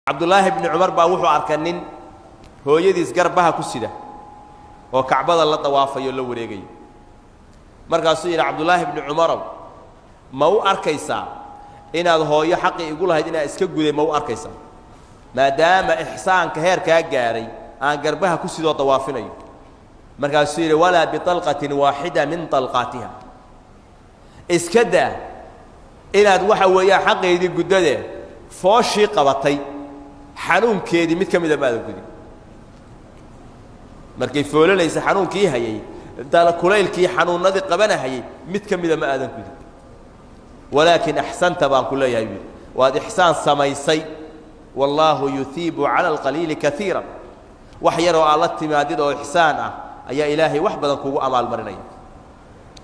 Cabdullaahi bni Cumar baa wuxuu arkay nin hooyadiis garbaha ku sida oo Kacbada la dawaafayo, la wareegayo. Markaasuu yidhi: "Cabdullaahi bni Cumarow, ma u arkaysaa inaad hooyo xaqii igu lahayd inaad iska guday? Ma u arkaysaa, maadaama ixsaanka heerkaa gaaray aan garbaha ku sidoo dawaafinayo?" Markaasuu yidhi: "Walaa biطalqatin waaxida min طalqaatiha. Iska daa inaad waxa weeyaan xaqaydii guddadee, fooshii qabatay xanuunkeedii mid ka mida maada gudin. Markay foolanaysa xanuunkii hayay, kulaylkii, xanuunadii qabanahayay mid ka mida ma aadan gudin. Walaakin axsanta baan ku leeyahay," buu yidhi, "waad ixsaan samaysay. Wallaahu yuhiibu cala alqaliili kaiira. Wax yaroo aad la timaadid oo ixsaan ah ayaa Ilaahay wax badan kugu amaalmarinaya,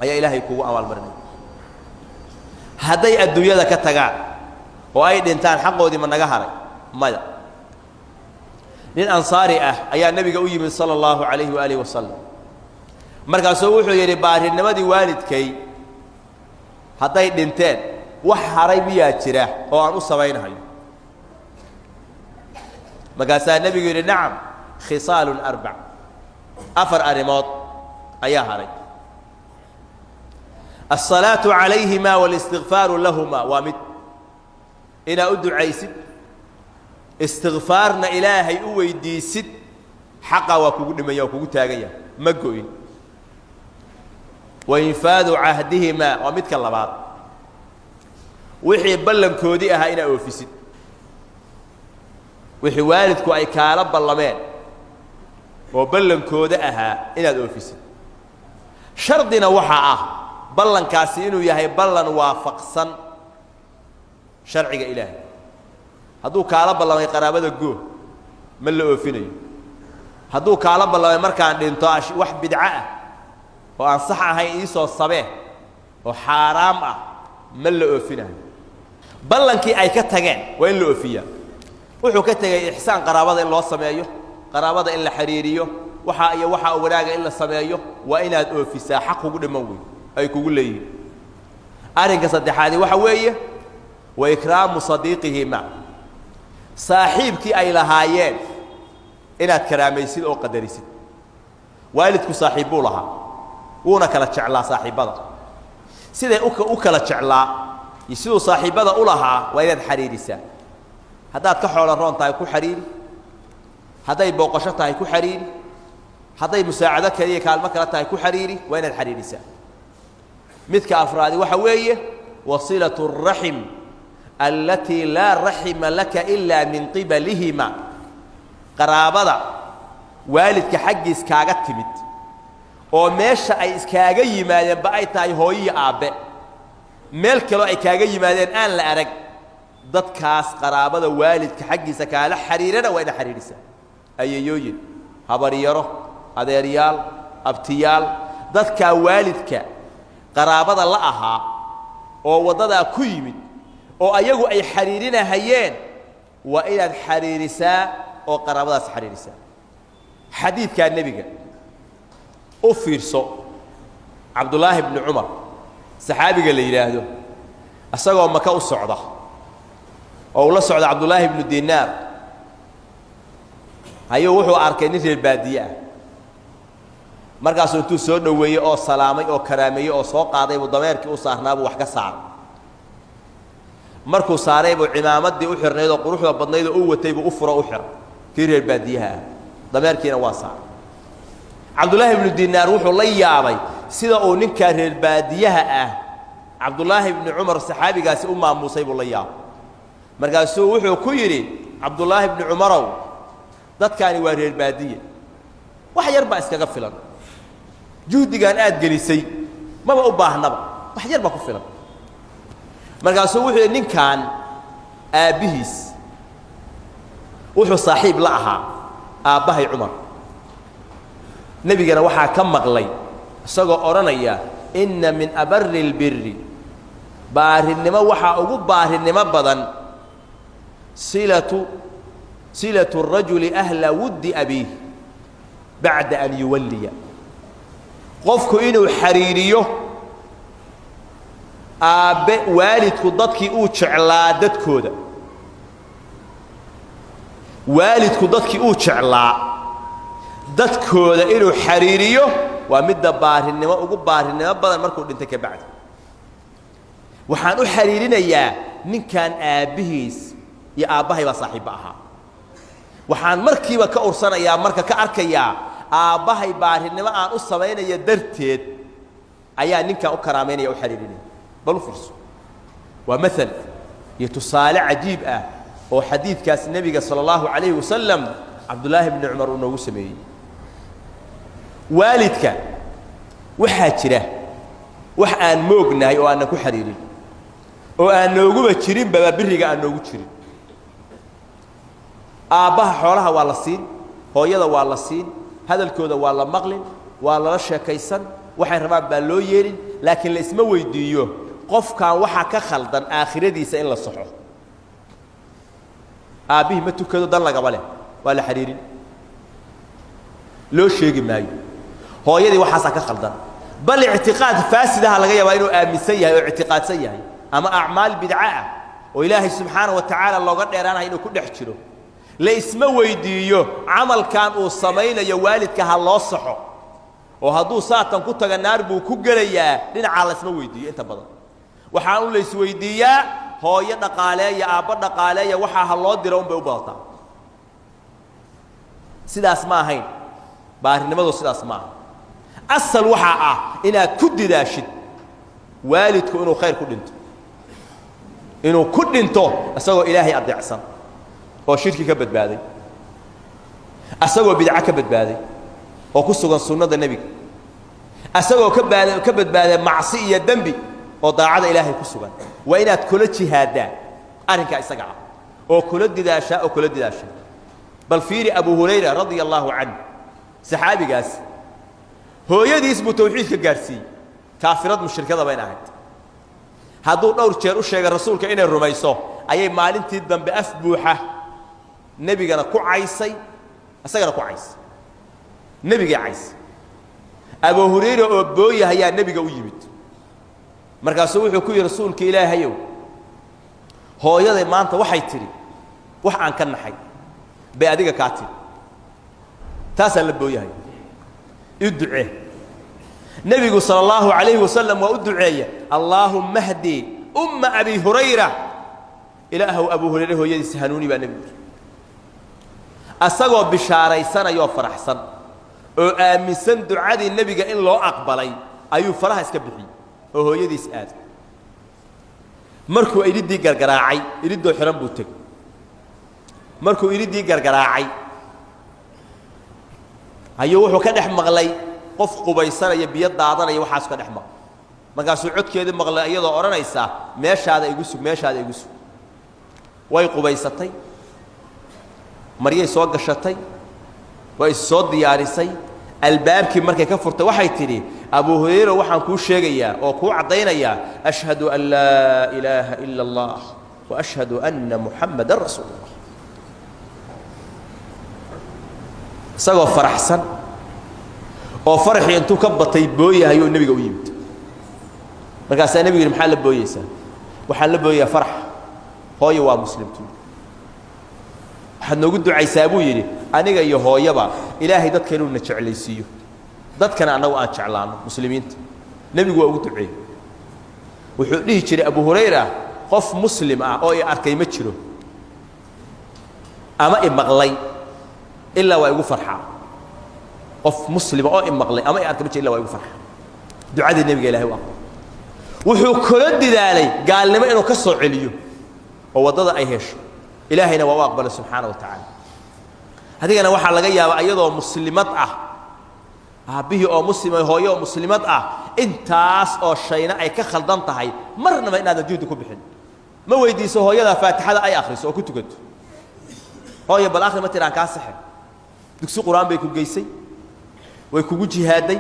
ayaa Ilaahay kugu amaalmarinaya." Hadday adduunyada ka tagaan oo ay dhintaan, xaqoodii ma naga haray? Maya. Nin Ansaari ah ayaa Nebiga u yimid sala allahu calayhi waalihi wasalam. Markaasuu wuxuu yidhi: "Baarinimadii waalidkay hadday dhinteen, wax haray miyaa jira oo aan u samaynahayo?" Markaasaa Nebigu yidhi: "Nacam, khisaalun arbac." Afar arrimood ayaa haray. Alsalaatu calayhima walistikfaaru lahuma waa mid, inaad u ducaysid, istikfaarna Ilaahay u weydiisid. Xaqa waa kugu dhimaya, waa kugu taagan yahay, ma go'in. Wa infaadu cahdihimaa waa midka labaad, wixii ballankoodii ahaa inaad oofisid. Wixii waalidku ay kaala ballameen oo ballankooda ahaa inaad oofisid. Shardina waxaa ah ballankaasi inuu yahay ballan waafaqsan sharciga Ilaahay. Hadduu kaala ballamay qaraabada goo, ma la oofinayo. Hadduu kaala ballamay markaan dhinto wax bidco ah oo aan sax ahayn iisoo sabee oo xaaraam ah, ma la oofinayo. Ballankii ay ka tageen waa in la oofiyaa. Wuxuu ka tegey ixsaan, qaraabada in loo sameeyo, qaraabada in la xidhiiriyo, waxaa iyo waxaa wanaaga in la sameeyo, waa inaad oofisaa. Xaq kugu dhiman wey ay kugu leeyihiin. Arrinka saddexaadi waxa weeye wa ikraamu sadiiqihima, saaxiibkii ay lahaayeen inaad karaamaysid oo qadarisid. Waalidku saaxiib buu lahaa, wuuna kala jeclaa saaxiibbada. Siday u kala jeclaa iyo siduu saaxiibbada u lahaa waa inaad xidhiirisaa. Haddaad ka xoolo roon tahay, ku xidhiiri. Hadday booqasho tahay, ku xidhiiri. Hadday musaacado kaliya, kaalmo kale tahay, ku xidhiiri. Waa inaad xidhiirisaa. Midka afraadi waxa weeye wasilatu الraxim alatii laa raxima laka ilaa min qibalihima, qaraabada waalidka xaggiis kaaga timid oo meesha ay iskaaga yimaadeenba ay tahay hooyo iyo aabbe, meel kaloo ay kaaga yimaadeen aan la arag. Dadkaas qaraabada waalidka xaggiisa kaala xidhiirana waa inaad xidhiidhisaa: ayayooyin, habaryaro, adeeryaal, abtiyaal. Dadkaa waalidka qaraabada la ahaa oo waddadaa ku yimid oo ayagu ay xidhiirinahayeen, waa inaad xidhiirisaa oo qaraabadaas xidhiirisaa. Xadiidkaa Nebiga u fiirso. Cabdullaahi bni Cumar, saxaabiga la yidhaahdo, isagoo Maka u socda oo uu la socda Cabdullaahi bnu Dinaar, ayuu wuxuu arkay nin reer baadiye ah. Markaasuu intuu soo dhoweeyey oo salaamay oo karaameeyey oo soo qaaday buu dameerkii u saarnaabuu wax ka saaray. Markuu saaray buu cimaamaddii u xirnayd oo quruxda badnayd oo u watay buu u furo, u xiray kii reer baadiyaha ah, dameerkiina waa saaray. Cabdullaahi bnu Dinaar wuxuu la yaabay sida uu ninkaa reer baadiyaha ah Cabdullaahi bni Cumar saxaabigaasi u maamuusay buu la yaabay. Markaasuu wuxuu ku yidhi: "Cabdullaahi bni Cumarow, dadkaani waa reer baadiye, wax yar baa iskaga filan. Juhdigaan aad gelisay maba u baahnaba, wax yar baa ku filan." Markaasuu wuxuu yidhi: "Ninkan aabbihiis wuxuu saaxiib la ahaa aabbahay Cumar. Nebigana waxaa ka maqlay isagoo odhanaya: 'Inna min abari اlbiri, baarinimo waxaa ugu baarinimo badan, silatu الrajuli ahla wuddi abiih bacda an yuwalliya', qofku inuu xariiriyo aabbe waalidku dadkii uu jeclaa dadkooda." Waalidku dadkii uu jeclaa dadkooda inuu xariiriyo waa midda baarinimo ugu baarinimo badan markuu dhintay ka bacdi. Waxaan u xariirinayaa ninkan aabbihiis iyo aabbahay baa saaxiibba ahaa. Waxaan markiiba ka ursanayaa, marka ka arkayaa aabbahay baarinimo aan u samaynaya darteed ayaa ninkan u karaamaynaya, u xariirinaya. Bal u fiirso, waa maal iyo tusaale cajiib ah oo xadiidkaas nebiga sala allahu calayhi wasalam Cabdullaahi bni Cumar uu noogu sameeyey. Waalidka waxaa jira wax aan moognahay oo aanan ku xariirin oo aan nooguba jirinbaba, biriga aan noogu jirin. Aabbaha xoolaha waa la siin, hooyada waa la siin, hadalkooda waa la maqlin, waa lala sheekaysan, waxay rabaan baa loo yeelin, laakiin la isma weydiiyo qofkan waxaa ka khaldan aakhiradiisa in la saxo. Aabbihii ma tukado, dan lagaba leh, waa la xariirin, loo sheegi maayo. Hooyadii waxaasaa ka khaldan, bal ictiqaad faasidaha laga yaabaa inuu aaminsan yahay oo ictiqaadsan yahay, ama acmaal bidca ah oo Ilaahay subxaana wa tacaala looga dheeraanayo inuu ku dhex jiro. La isma weydiiyo camalkan uu samaynayo waalidka ha loo saxo, oo hadduu saatan ku taga naar buu ku gelayaa. Dhinacaa la isma weydiiyo inta badan. Waxaa un la isweydiiyaa hooyo dhaqaaleeya, aabbo dhaqaaleeya, waxaa ha loo diro un bay u badataa. Sidaas ma ahayn baarinimadu, sidaas ma aha. Asal waxaa ah inaad ku didaashid waalidku inuu khayr ku dhinto, inuu ku dhinto isagoo Ilaahay adeecsan oo shirki ka badbaaday, asagoo bidco ka badbaaday oo ku sugan sunnada nebiga, asagoo ka badbaaday macsi iyo dembi oo daacada Ilaahay ku sugan. Waa inaad kula jihaaddaa arrinkaa isaga ah oo kula didaashaa oo kula didaashaa. Bal fiiri Abu Hurayra radia allaahu canh, saxaabigaas hooyadiis buu tawxiidka gaadhsiiyey. Kaafirad mushrikada bayna ahayd. Hadduu dhowr jeer u sheegay rasuulka inay rumayso, ayay maalintii dambe af buuxa nebigana ku caysay, isagana ku caysay, nebigay caysay. Abu Hurayra oo booyahayaa nebiga u yimid. Markaasuu wuxuu ku yidhi: "Rasuulka Ilaahayow, hooyaday maanta waxay tidhi wax aan ka naxay bay adiga kaa tidhi, taasaan la booyahay, i ducee." Nebigu sala allahu calayhi wasalam waa u duceeya: "Allaahumma hdi umma Abi Hurayra." Ilaahow, Abu Hurayre hooyadiisa hanuuni baa nebigu yidhi. Asagoo bishaaraysanayoo faraxsan oo aaminsan ducadii nebiga in loo aqbalay ayuu faraha iska bixiyey oo hooyadiis aaday. Markuu iriddii gargaraacay, iriddoo xihan buu tegey. Markuu iriddii gargaraacay ayuu wuxuu ka dhex maqlay qof qubaysanaya, biyo daadanaya, waxaasu ka dhex maqlay. Markaasuu codkeedii maqlay iyadoo odhanaysa: "Meeshaada igu sug, meeshaada igu sug." Way qubaysatay, maryay soo gashatay, way is soo diyaarisay. Albaabkii markay ka furtay waxay tidhi: "Abu Hurayra, waxaan kuu sheegayaa oo kuu caddaynayaa, ashhadu an laa ilaaha ila Allah wa ashhadu anna Muxammadan rasuulu Allah." Isagoo faraxsan oo faraxii intuu ka batay booyahayuu nebiga u yimid. Markaasaa nebigu yidhi: "Maxaa la booyeysaa?" "Waxaan la booyayaa farax, hooyo waa muslimtu. Waxaad noogu ducaysaa," buu yidhi, "aniga iyo hooyaba Ilaahay dadka inuu na jeclaysiiyo, dadkana annagu aan jeclaanno muslimiinta." Nebigu waa ugu duceeyey. Wuxuu dhihi jiray Abu Hurayra: "Qof muslim ah oo i arkay ma jiro ama i maqlay ilaa waa igu farxaa. Qof muslima oo i maqlay ama i arkay ma jiro illa waa igu farxaa." Ducadii nebiga Ilahay u aqbal. Wuxuu kula didaalay gaalnimo inuu ka soo celiyo oo waddada ay hesho. Ilaahayna waa u aqbalay subxaana wa tacaala. Adigana waxaa laga yaabaa iyadoo muslimad ah, aabbihii oo muslima, hooyo oo muslimad ah, intaas oo shayna ay ka khaldan tahay, marnaba inaadan juhdi ku bixin. Ma weydiiso hooyada faatixada ay akhriso oo ku tukato? "Hooyo, bal akhri," ma tiraan, "kaa saxe"? Dugsi qur-aan bay ku geysay, way kugu jihaaday,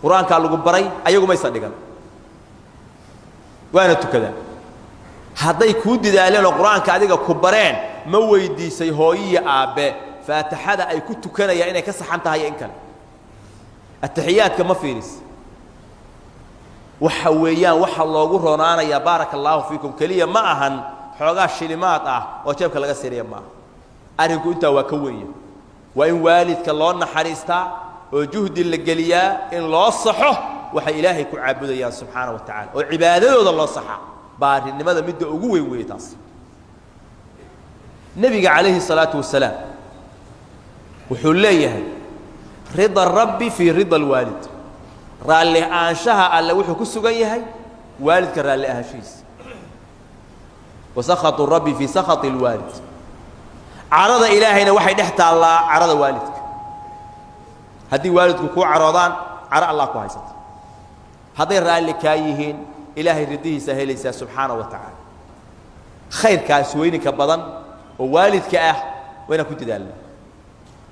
qur-aankaa lagu baray, ayagu maysa dhigan, waana tukadaan. Hadday kuu didaaleen oo qur-aanka adiga ku bareen, ma weydiisay hooyiyo aabbe faatixada ay ku tukanayaan inay ka saxan tahay in kale? Ataxiyaadka ma fiiris? Waxa weeyaan waxa loogu ronaanayaa, baaraka allaahu fiikum, keliya ma ahan xoogaa shilimaad ah oo jeebka laga siinaya maaha. Arrinku intaa waa ka wenya. Waa in waalidka loo naxariistaa oo juhdi la geliyaa in loo saxo waxay Ilaahay ku caabudayaan subxaana wa tacala, oo cibaadadooda loo saxaa. Baarinimada midda ugu weyn weeye taas. Nebiga calayhi الsalaatu wasalaam wuxuu leeyahay: rida rabbi fii rida alwaalid. Raalli ahaanshaha Alle wuxuu ku sugan yahay waalidka raalli ahaanshihiisa. Wa sakhatu rabbi fii sakhati اlwaalid. Carada Ilaahayna waxay dhex taallaa carada waalidka. Haddii waalidku kuu caroodaan, caro Allah ku haysata. Hadday raalli kaa yihiin, Ilaahay ridihiisa helaysaa subxaana wa tacaala. Khayrkaas weyninka badan oo waalidka ah waa inaan ku dadaalna.